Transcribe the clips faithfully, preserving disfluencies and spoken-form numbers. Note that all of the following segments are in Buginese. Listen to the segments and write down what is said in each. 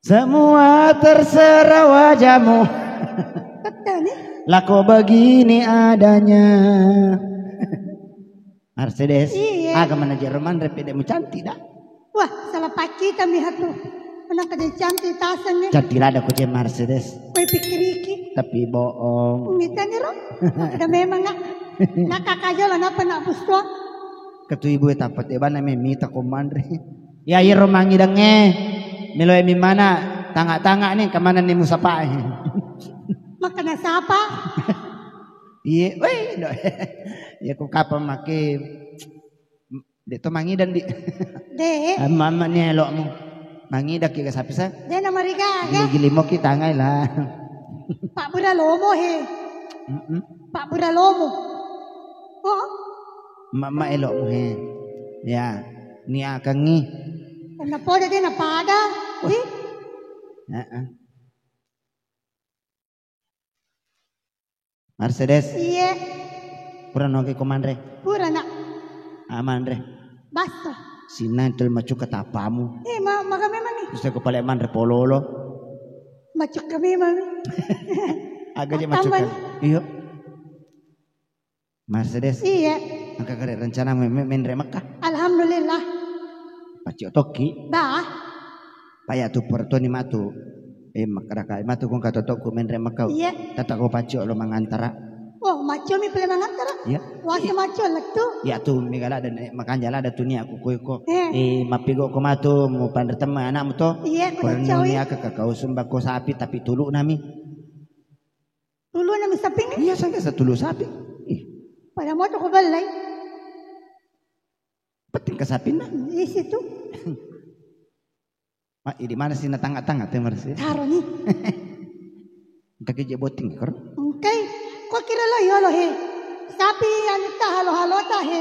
Semua terserah wajahmu. Betul nih. Lako begini adanya. Mercedes. Iya. Aga mana jero manre pede mu cantik dah. Wah, salah paccita mi hatu. Mana kada cantik tasen nih. Cantik lada ko je Mercedes. Kue pikiriki. Tapi bohong. Mita nih ro. Ada memang nak. Nak kakak aja lah napa nak buswa. Ketu ibu tapet ya bana me mita ko manre. Ya iro mangidangnge. Melo mi mana tanga-tanga nih kemana nih musapa. Makana sapa? Iya, weh, no. Ya ku kapang make. Dek to mangidang di. Dek. Mama ni elokmu. Mangidang ki sapi sa. Dek nama riga. Gili-gili mo ki tangai lah. Pak Bura Lomo he. Mm-mm. Pak Bura Lomo. Oh. Mama elokmu he. Ya, ni akangi. Karena poda dia na pada. Di. Heeh. Mercedes. Iya. Pura nogi ko manre. Pura nak. Ah, manre. Basta. Sinna entul macuka tapamu. Eh, ma maga memang nih. Terus aku paling manre pololo. Macuka memang nih. Agak aja macuka. Iya. Mercedes. Iya. Engka kare rencana me- me- menre Mekah. Alhamdulillah. Paccio tokki. Bah. Paya tu pertoni matu. Eh, makkadaka matu kong katotokku menre Mekah. Iya. Tata ko paccio lo mangantara. Oh, maccio mi pele mangantara. Iya. Wasa maccio lettu. Iya tu mega lada makanja lada tu ni aku koe ko. Eh. Eh, mappigo ko matu mu panre temme anakmu to. Iya, ko. Perennu ni aka kakau sembako sapi tapi tulu nami. Tuluna mi sapingnge? Iya, sangka satulu sapi. Ih. Pada moto ko bellai. Penting ke sapinna. Isi tu. Ma, di mana sih na tanga-tanga te marsi? Taro ni. Engka ke je botting kor. Engkai. Ko kira lo yolo he. Sapi anu ta halo-halo ta he.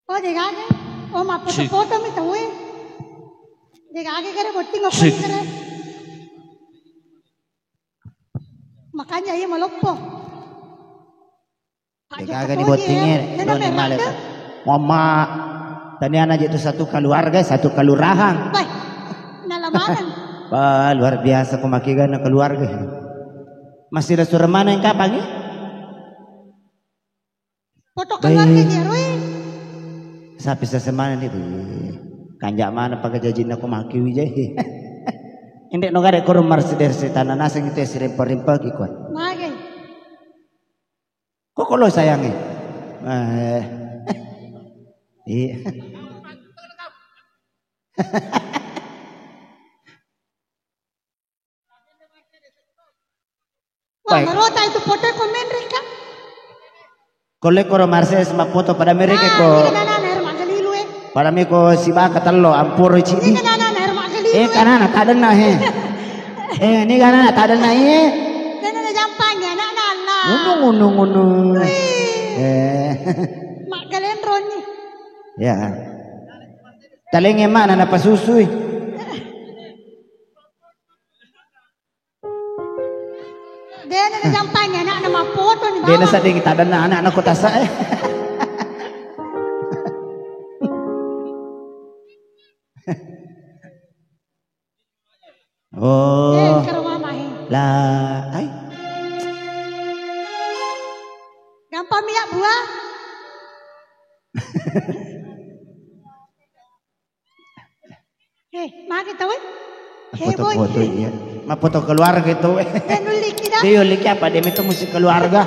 Oh, degage. Oh, ma foto-foto mi tau e. Degage kere botting aku kere. Makanya iya maloppo. Degaga ni bottingnge, doni male. Mama, taniana je tu satu keluarga, satu kelurahan. Wah, nalamanan. Wah, luar biasa ko makegana keluarga. Masih ada suara mana yang kapangi? Foto keluarga je, Rui. Sapi sesemana ni, Rui. Kanja mana pakai jajinna ko maki wijai. Indek no gare ko rumah sederse tanah naseng itu sirempa-rempa ki kuat. Magai. Kok lo sayangi? Eh. Iya. Wah, marota itu foto komen ringka. Kolle koro marses ma foto pada mereke ko. Ini nana air magalilu eh. Pada meko sibaka tello amporo cidi. Ini nana air magalilu. Eh kanana tadenna he. Eh, ini kanana tadenna he. Nana jampanya, anak nana. Ngunu, ngunu, ngunu. Eh. Mak Galenron nih. Ya. Talenge mana na pasusui. Dena na jampanya, anak na mapoto ni. Dena bawang. Sading tadanna anak na kotasa eh. Oh. Eh, karo mama, eh. Lah, ai. Gampang minyak buah. Eh, magi tau, eh? Heboh. Foto-foto, iya. Ma foto keluarga itu, eh. Dan uliki dah. Dia uliki apa? Dia itu musik keluarga.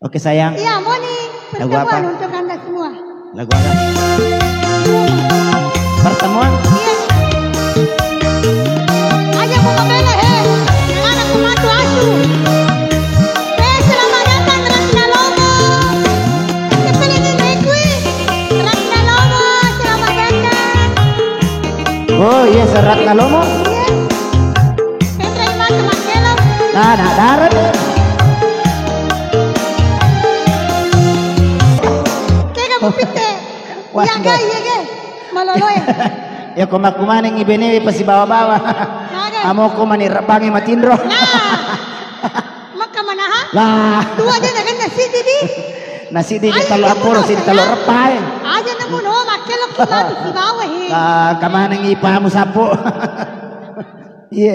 Oke, sayang. Iya, Moni. Lagu apa? Pertemuan untuk Anda semua. Lagu apa? Pertemuan? Iya. Aja mau bela, he. Yang ada aku matu asu. Eh, selamat datang, Ratna Lomo. Siapa lagi naik kui? Ratna Lomo, selamat datang. Oh, iya, Ratna Lomo. Iya. Petra Iman Makelo. Nah, nah, darat. Tega bupite. Wah, iya, ga, iya, ga. Maloloe. Ya, koma-koma neng ibene pasti bawa-bawa. Nah, Amoko mani rebbangi matinro. Nah. Maka manaha? Lah. Dua dia nakan nasi di. Nasi di talo aporo si talo repai. Aja namu no makke lo ki matu si bawa he. Lah, kamana ngipamu sapo? Iya.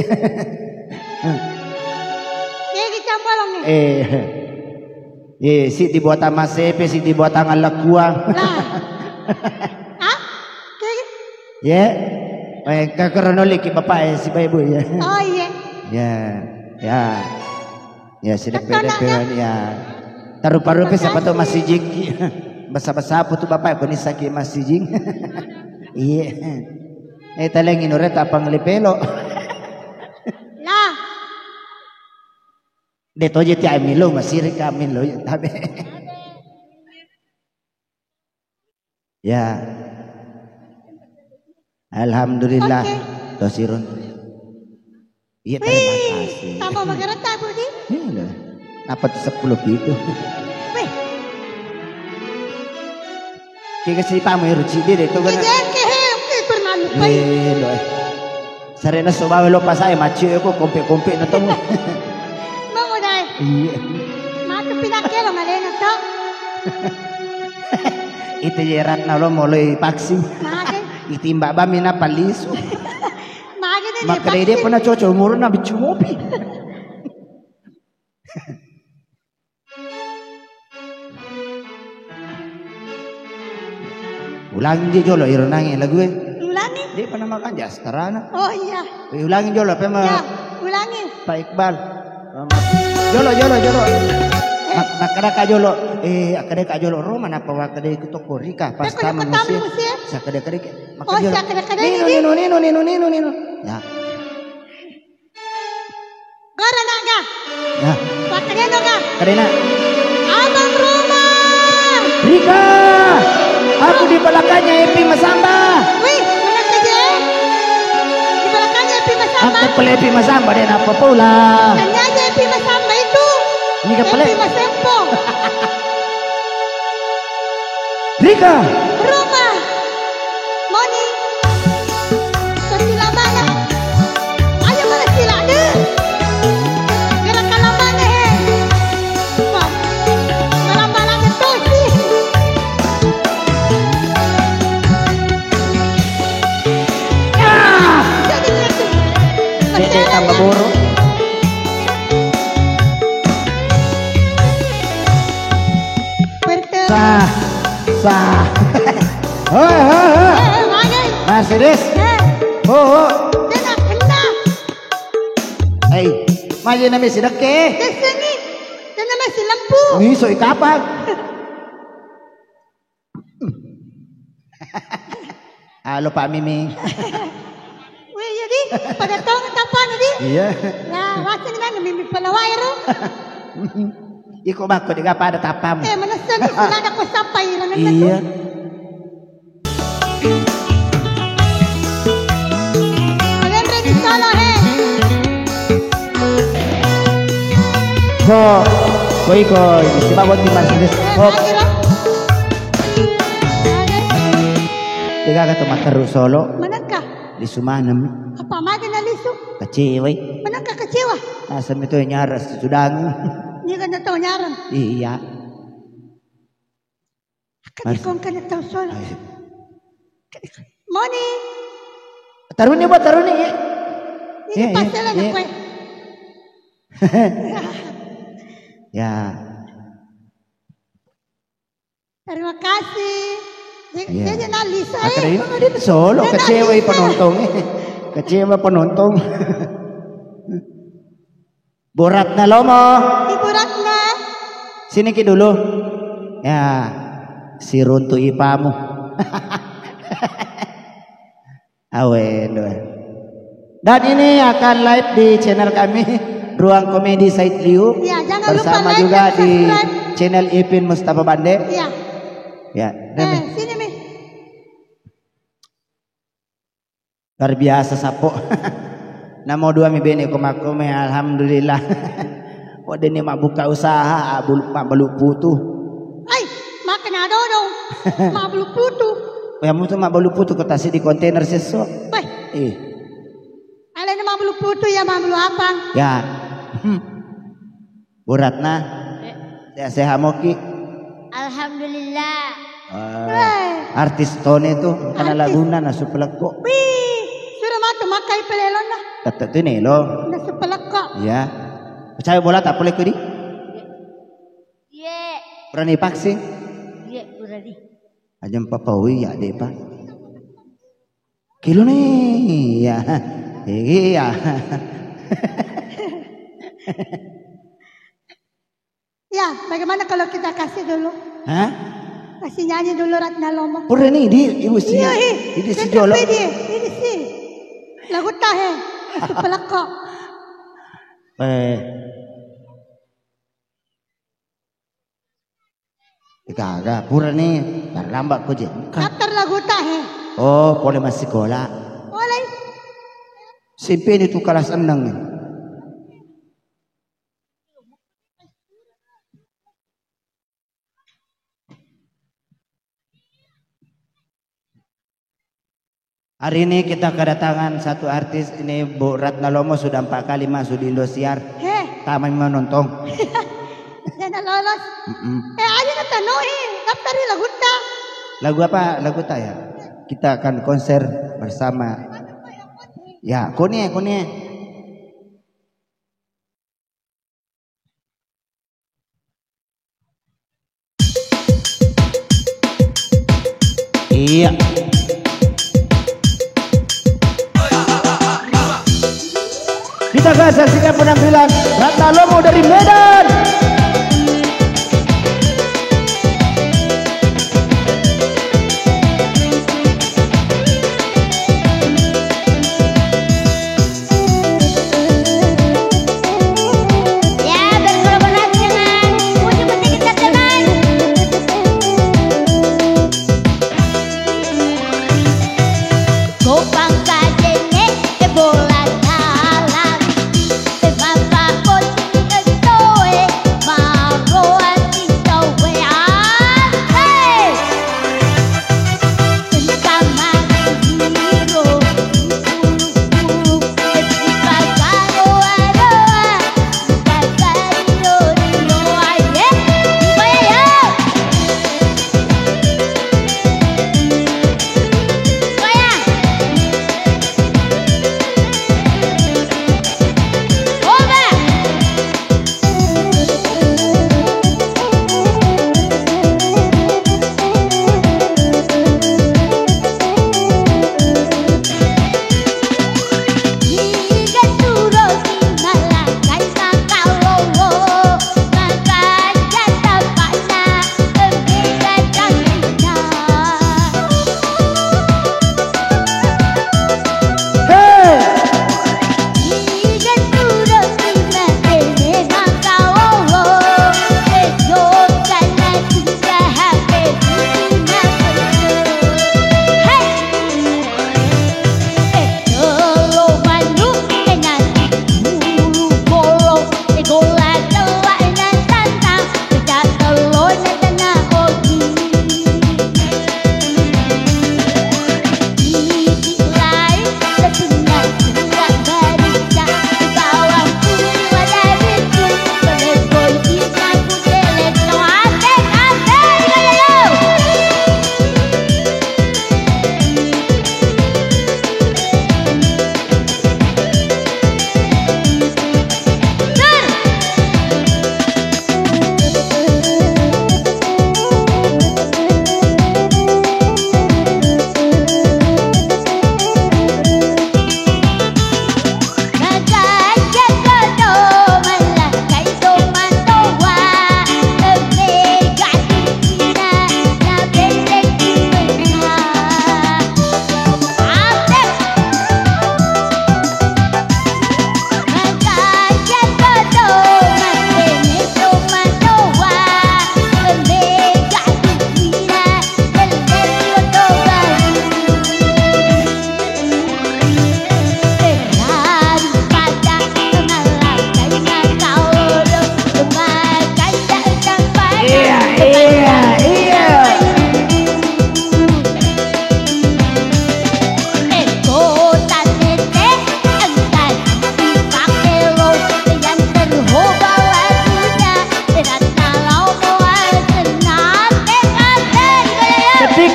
Kayak gitu apa lo nih? Eh. Eh, si dibuat sama sepe, si dibuat tangan lekuang. Lah. Hah? Kayak gitu? Ye. Eh, ke kronologi Bapak, eh, si Bapak Ibu, ya. Oh, iya. Ya. Ya. Ya, si Depe-depe, ya. Tarupa-rupa siapa tuh masih jiki. Basa-basa apa tuh Bapak, koni sakit masih jing. Iya. Eh, talengi nore tapang lipelo. Lah. De toje ti amilo, masiri kami lo, ya, tabe. Ya. Alhamdulillah. Oke. Tosirun. Iya, terima kasih. Tambah magarata, Budi. Iya, loh. Apa tuh sepuluh gitu? Wih. Kega sih pamu ruci dia deh, itu kan. Iya, ke, he, oke, pernah lupa. Iya, loh. Sarena sobawa lo pasae maccio ko kompe-kompe na tong. Mamo dai. Iya. Matu pinakelo malena to. Itu jeratna lo moloi paksi. Mage. Itimba bami na palisu. Mage deh. Makkedai dia pernah cocok umurna biccu mopi. Ulangi je jolo iro nangi lagu e. Ulangi. Dia pernah makan jas karana. Oh iya. Eh, ulangi jolo apa mah? Ya, ulangi. Pak Iqbal. Jolo, jolo, jolo. Mak-, makkeda ka jolo. Eh, akkeda ka jolo. Roma napa wakkeda ke toko Rika pas tamu musim. Sakeda-keda. Oh, sakeda-keda. Nino, nino, nino, nino, nino, nino. Ya. Gora naga. Ya. Pakkedeno ga? Kedena. Abang Roma. Rika. Aku di belakangnya Epi Masamba. Wih, mana kerja? Di belakangnya Epi Masamba. Aku pele Epi Masamba deh, apa pula? Tanya aja Epi Masamba itu. Ini ke pele? Epi Masempo. Rika. Roma. Moni. Persilakan. Ayo, mana sila deh. Gerakan lama deh. Wah. Balang-balang betul sih. Ah! Jadi, jadi. Dede tambah buruk. Pertama. Sah. Sah. Hoi, hoi, hoi. Eh, eh, mana? Mas Idris. Eh. Ho, ho. Dia nak kena. Hei, maju nami sidekke. Dia sini. Dia nama si lampu. Ngisoi kapang. Halo, Pak Mimi. Wih, iya, di. Pada tahu tapang, di. Iya. Nah, masih di mana Mimi pelawa ero? Iko bako de ga pada tapang. Eh, mana seni sila ada ko sapa iro nang. Iya. Kalian ready solo, he. Ho, koi koi, coba buat di Mercedes. Eh, ho. Lagi, lo. Tega kata materru solo. Manakah? Lisu maneng. Apa magi na lisu? Kecewai. Manakah kecewa? Asam itu nyara sudang. Ini kan tahu nyaran. Iya. Kan ikon kan tahu solo. Ayo. Moni. Taruni, buat taruni, ya. Ini ya, pasal ya, anak ya. Kue. Ya. Terima kasih. Jadi, iya. Jadi, nah, Lisa, eh. Akhirnya ini dia solo, dia kecewa, nah, Lisa. Penonton, eh. Kecewa penonton. Bu Ratna Lomo. Ibu Ratna. Sini ki dulu. Ya, si runtu ipamu. Awe, doe. Dan ini akan live di channel kami, Ruang Komedi Said Liu. Ya, jangan lupa bersama like juga dan di subscribe. Channel Ipin Mustafa Bande. Ya. Ya, eh, Remi. Sini, Mi. Luar biasa, Sapo. Namo dua mi bene ko makko me, alhamdulillah. Kok dene mabbuka usaha, abul-, mabbalu putu. Ai, makkana dodong. Mabbalu putu. Ya, mutu mabbalu putu ko tasi di kontainer sesso. Bai. Eh. Alena mabbalu Putu ya mamlu apang. Ya. Hmm. Bu Ratna. Eh. Sehat-sehat moki. Alhamdulillah. Eh, eh, artis tone tu, karena artis. Laguna nasu pelekko. Wih, sudah matu makai pelelon lah. Tetep tu nelo. Nasu pelekko. Ya. Percaya bola tak pelekko di? Iya. Berani vaksin? Iya, berani. Aja papa wi ya deh, Pak. Kilo nih, iya. Iya. Ya, bagaimana kalau kita kasih dulu? Hah? Kasih nyanyi dulu Ratna Lomo. Pura nih, di, ibu sih. Iya, iya. Ini si jolo. Ini, ini sih. Lagu tahe. Pelekko. Eh. Gaga, pura nih, terlambat ko je. Daftar lagu tahe. Oh, pole masih sekolah. Pole. S M P ini tu kelas enam nih. Hari ini kita kedatangan satu artis ini, Bu Ratna Lomo, sudah empat kali masuk di Indosiar. Heh. Tamai menonton. Jangan lolos. Mm-mm. Eh, aja nonton, eh, daftar di lagu ta. Lagu apa? Lagu ta ya? Kita akan konser bersama. Ya, kone, kone. Iya. Kita akan saksikan penampilan Ratna Lomo dari Medan. Ya, berkolaborasi dengan Pucuk Putih Kita Teman. Kopang kajene e bola dalam, e mappa oting e toe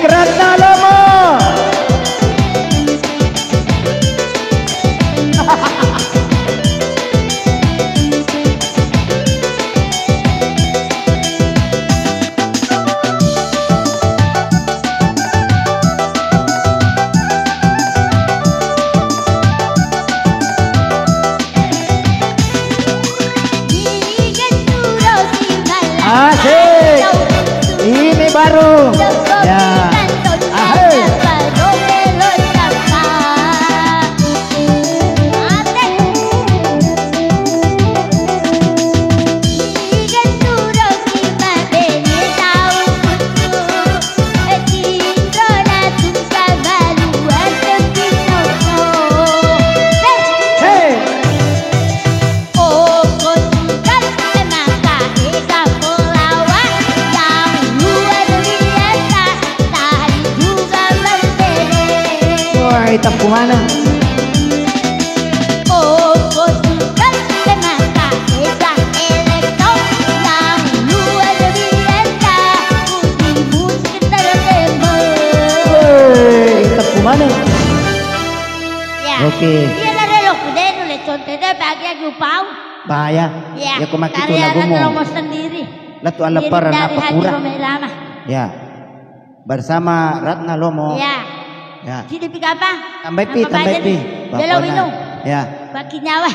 Ratna Lomo. Asik. Ini baru. Ya. Ahai. Hei. Wah, teppu maneng. Woi, teppu maneng. Ya. Oke. Iya, lare lo kudenu le conte de bagi agi upau. Bahaya. Ya. Ya, ko maki tu lagumu. Lomo sendiri. Latu ala para napa kura. Ya. Bersama Ratna Lomo. Ya. Ya. Sini pi kapa? Tambai pi, tambai pi. Jelo minum. Ya. Baki nyawa.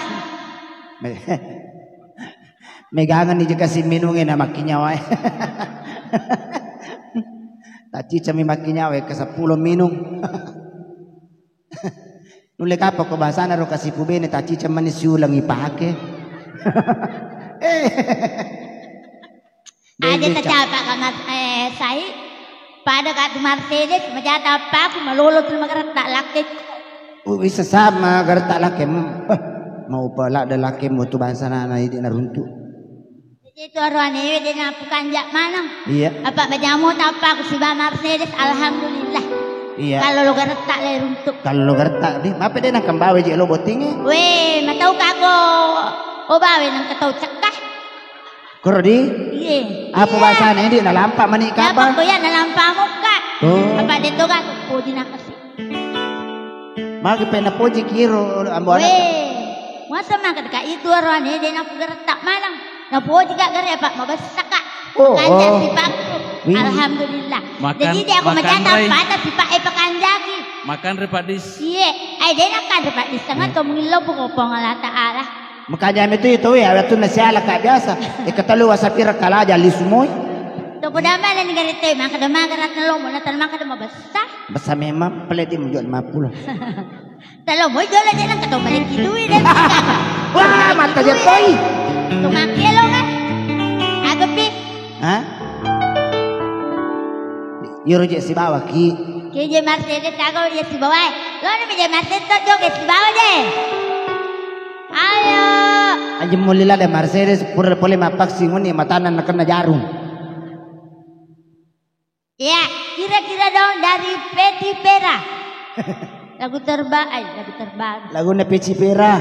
Megangenni je kasi minungnge na makkinyawae. Taccicami makkinyawae ke seppulo minung. Nulle kappa ko bahasana ro kasi pubene taccicamani siulang ipake. Eh. Aja tacapa ka mas eh sai. Pada ka tu Mercedes majata appaku malolo tu magaretta lakkekku. Oh, bisa sama garetta lakkemu. Eh, mau pala ada lakkemu tu bangsana na idi naruntu. Itu aroane de na pukanja maneng. Iya. Apa bajamo tappa ku siba Mercedes, alhamdulillah. Iya. Kalau lo garetta le runtuk. Kalau lo garetta di, mape de na kembawe je lo bottinge. We, matau kako. O bawe nang ketau cekka. Koro di? Iye. Apa bahasane di nalampa mani kapa? Apa ko ya nalampa mokka. Oh. Apa de toga poji nakasi. Magi pe napoji kiro ambo anak. Weh, masa maka deka itu aroane de naku garetta maneng. Napoji ka gare apa mabessa ka. Oh, kanja oh. Sipakku. Wih. Alhamdulillah. Jadi de aku majata pada sipak e pakanjaki. Makan re padis. Iye, ai de nakan re padis sangat ko mengillo poko pong Allah Taala. Makanya itu itu ya, waktu nasiala ka biasa. Ikatalu wasapira kalaja lisumoi. Toko dama na ni garetta maka dama garatna lomo na tan maka dama bessa. Bessa memang pele di mujuan mapula. Talo moi jolo je nang ketau balik itu deh. Wah, mata je toi. Tumaki lo kan. Agepi. Hah? Yoro je sibawa ki. Ke je Mercedes kago je sibawa. Lo ni je Mercedes to joge sibawa je. Ayo. Anjing mulila de Mercedes pura pole mapaksi ngoni matanan nakena jarum. Ya, kira-kira dong dari Peti Pera. Lagu terbaik, lagu terbaru. Laguna Peci Pera.